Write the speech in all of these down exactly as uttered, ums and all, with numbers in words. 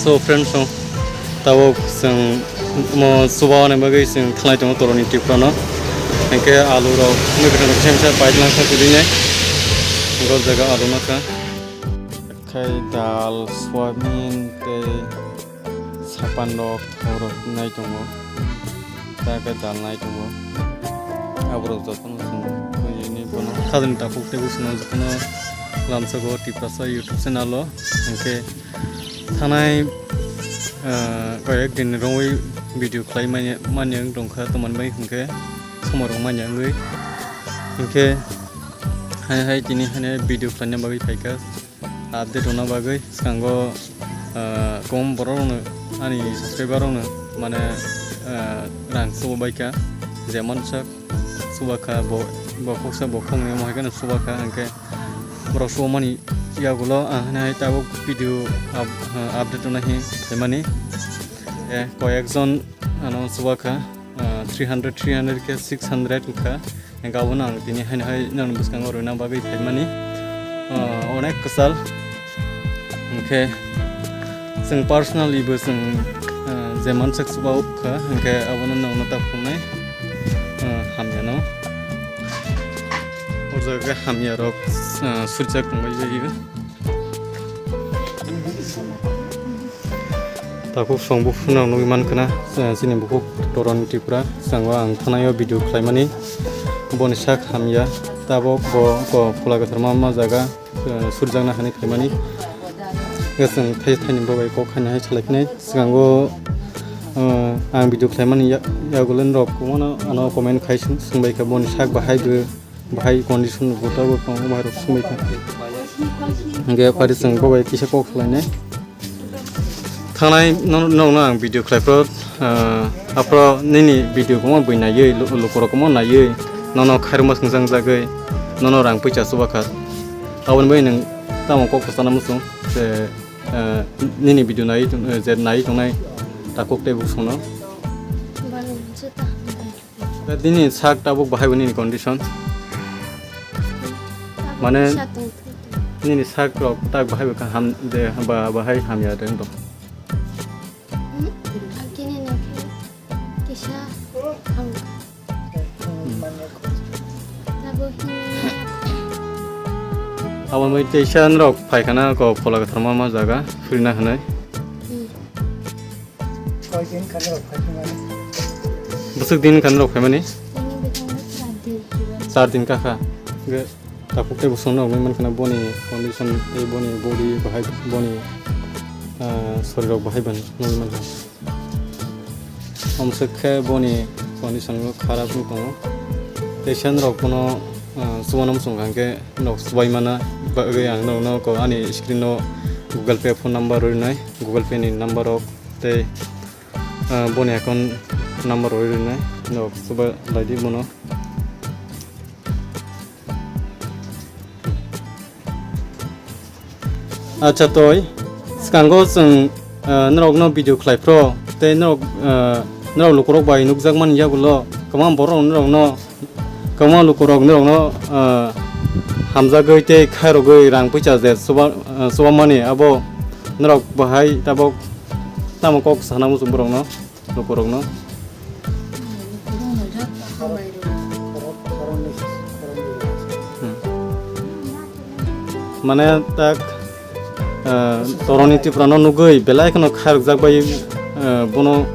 So friends, so tabuk chwng mo chuba ni bagwi chwng thanglai tongo toroni Tripura no. Hwnkhe alu rok mui kwthang rok sem sem pailangsa kwrwinai. Hwnkhe o jaga alu no kha. Khai dal, soyabean tei sapan rok, thok rok nai tongo. Ta khe dal nai tongo. Aborok jotono chwng twi ni bono khajani takhuk tei bwswkno jotono lamsogo Tiprasa YouTube channel o. Hwnkhe thanai, ah, koyek din romwi video khlai manya, manya wng tongkha, tomani bai hwnkhe somoi rok manya wngwi. Hwnkhe hai hai tini haino video khlaina bagwi phaikha. Update rwna bagwi swkango, ah, kom borok rokno ani subscriber rokno mane, ah, rang chuba baikha, jemon sak chuba kha bo, bo khoksa bo khoknwi omo hai kheno chuba kha, hwnkhe borok chubamani yagulo ang haino hai tabuk video up-, ah, update rwna hi phaimani. Eh, koyekjon ano chuba kha, ah, three hundred, three hundred khe six hundred wngkha. Hwnkhe abono ang tini haino hai norokni bwskango rwna bagwi phaimani, ah, onek kwchal. Hwnkhe chwng personally bo chwng, ah, je mansak chuba kha, hwnkhe abono nokno ta phungnai, ah, hamyano. O jaga hamya rok, ah, surjak tongbai baio. Takhuk song buphuru no nugwi mankha na, eh, chini bukhuk Toroni Tripura, swngo ang thanaio video khlaimani, boni sak hamya, tabok bo, bo phola kwthar ma, ma jaga, eh, surjakna hani phaimani. Hwnkhe chwng thai thaini bo bai kok haino hai salai phinai. Swkango, eh, ang video khlaimani ya-, yagulo norok kwbangma no ano comment khai swng-, swngbai kha boni sak bahai bo. Bahai condition bo tabuk tongo, bahai rok swngbai kha. Hwnkhe phari chwng bo bai kisa kok salainai. Thangnai no-, nokno ang video khlai phro, ah, aphro nini video kwbangma bui naiwi, lu-, lukurok kwbangma naiwi, nono khairokma swngchang jagwi, nono rang puisa chuba kha. Aboni bagwi nwng tamo kok sana muchung, je, ah, nini video naiwi tong-, je naiwi tongnai takhuk tei bukhuk songno. Da nini sak tabuk bahai bo nini condition? Mane, sa tong thung thung. Nini sak rok tak bahai bo kha ham de, ba, bahai hamya de wng tong? Hmm, agini na khe kisa ham. Hmm. Tabuk hini. Abo mai teisa norok phai khana ko phola kwthar ma ma jaga phirina hinwi. Hmm. Koi din khan rok phai thung ani. Bwswk din khan rok phaimani? Tini bwthangno char din. Char din kakha. Hwnkhe takhuk tei bwswk no nugwi mankha na boni condition tei boni body bahai boni, ah, sorirok bahai ban nugwi mankha. Omswk khe boni condition o kharap wng tongo. Tei sen rok bono, ah, chubanw muchung kha hwnkhe norok chubai mana bagwi ang norokno ko ani screen o Google Pay phone number rw rinai, Google Pay ni number rok tei, ah, boni account number rw rinai norok chuba laidi bono. Acha toi, swkango chwng, ah, norokno video khlai phro, tei norok, ah, norok lukurok bai nukjakmani yagulo kwbangma borok norokno, kwbangma lukurok norokno, ah, hamjagwi tei khairogwi rang puisa je chuba-, ah, chubamani abo norok bahai tabok tamo kok sana muchung borokno. Lukurokno. Hmm. Mane tak, eh, Toroni Tripura no nugwi belai kheno khairokjak bai, eh, bono,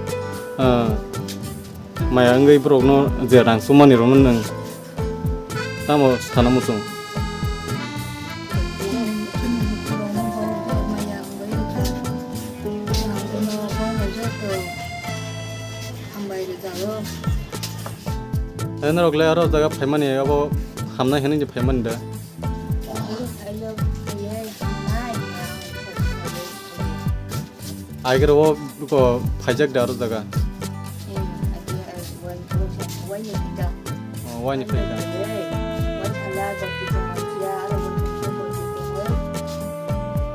eh, maya wngwi borokno je rang chumani rokno nwng tamo sana muchung. Hambai rijak o. Eh, norok le aro jaga phaimani abo hamnai hinwi je phaimani da. Oro phailo, phaiya, hamnai. Aigar o ko phaijak da aro jaga. Eh, agi, eh, wai, wai, wai ni phaijak. Oh, wai ni phaijak. Eh, wai thala, gokti tongma kiya, aro wai thala, gokti tongma.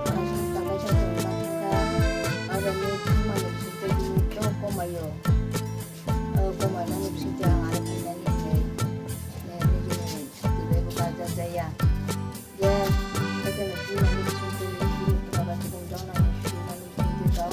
Aro sa tangka sa tongma kha, aro ni thangma ni sute ni to komayo. Aro komaino ni sute ang aro phainani khe, eh, nini ni sute bai bo kajak jaya. Je, ete no sui mani bising twi, bini buma bai tubung jang nani sui mani bising twi kau.